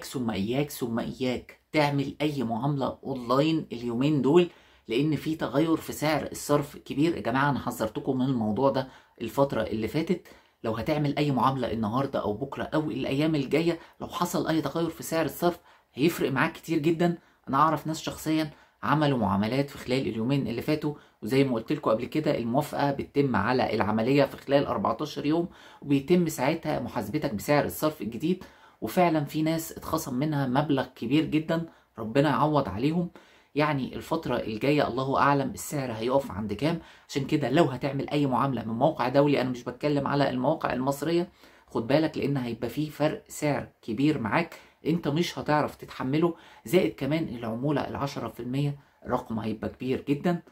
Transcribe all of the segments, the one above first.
ثم اياك ثم اياك تعمل اي معاملة اونلاين اليومين دول، لان في تغير في سعر الصرف كبير. يا جماعة انا حذرتكم من الموضوع ده الفترة اللي فاتت. لو هتعمل اي معاملة النهارده او بكره او الايام الجاية، لو حصل اي تغير في سعر الصرف هيفرق معاك كتير جدا. انا اعرف ناس شخصيا عملوا معاملات في خلال اليومين اللي فاتوا، وزي ما قلت لكم قبل كده الموافقة بتتم على العملية في خلال 14 يوم، وبيتم ساعتها محاسبتك بسعر الصرف الجديد. وفعلا في ناس اتخصم منها مبلغ كبير جدا، ربنا يعوض عليهم. يعني الفترة الجاية الله أعلم السعر هيقف عند كام. عشان كده لو هتعمل أي معاملة من موقع دولي، أنا مش بتكلم على المواقع المصرية، خد بالك، لأن هيبقى فيه فرق سعر كبير معاك أنت مش هتعرف تتحمله، زائد كمان العمولة 10%، الرقم هيبقى كبير جدا.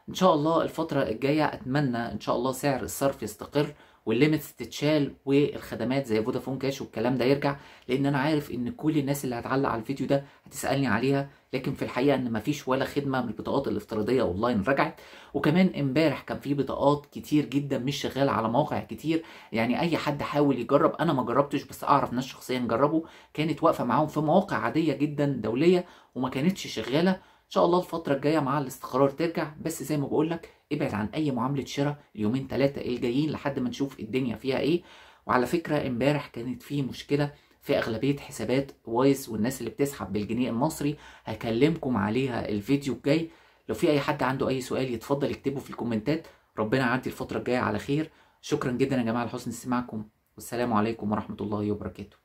إن شاء الله الفترة الجاية أتمنى إن شاء الله سعر الصرف يستقر وال limits تتشال والخدمات زي فودافون كاش والكلام ده يرجع، لان انا عارف ان كل الناس اللي هتعلق على الفيديو ده هتسالني عليها، لكن في الحقيقة ان مفيش ولا خدمة من البطاقات الافتراضية اونلاين رجعت. وكمان امبارح كان في بطاقات كتير جدا مش شغالة على مواقع كتير، يعني اي حد حاول يجرب، انا ما جربتش بس اعرف ناس شخصيا جربوا، كانت واقفة معاهم في مواقع عادية جدا دولية وما كانتش شغالة. ان شاء الله الفترة الجاية مع الاستقرار ترجع، بس زي ما بقول لك ابعد عن اي معاملة شراء اليومين ثلاثة الجايين لحد ما نشوف الدنيا فيها ايه. وعلى فكرة امبارح كانت في مشكلة في اغلبية حسابات وايز والناس اللي بتسحب بالجنيه المصري، هكلمكم عليها الفيديو الجاي. لو في اي حد عنده اي سؤال يتفضل يكتبه في الكومنتات. ربنا يعدي الفترة الجاية على خير. شكرا جدا يا جماعة لحسن استماعكم، والسلام عليكم ورحمة الله وبركاته.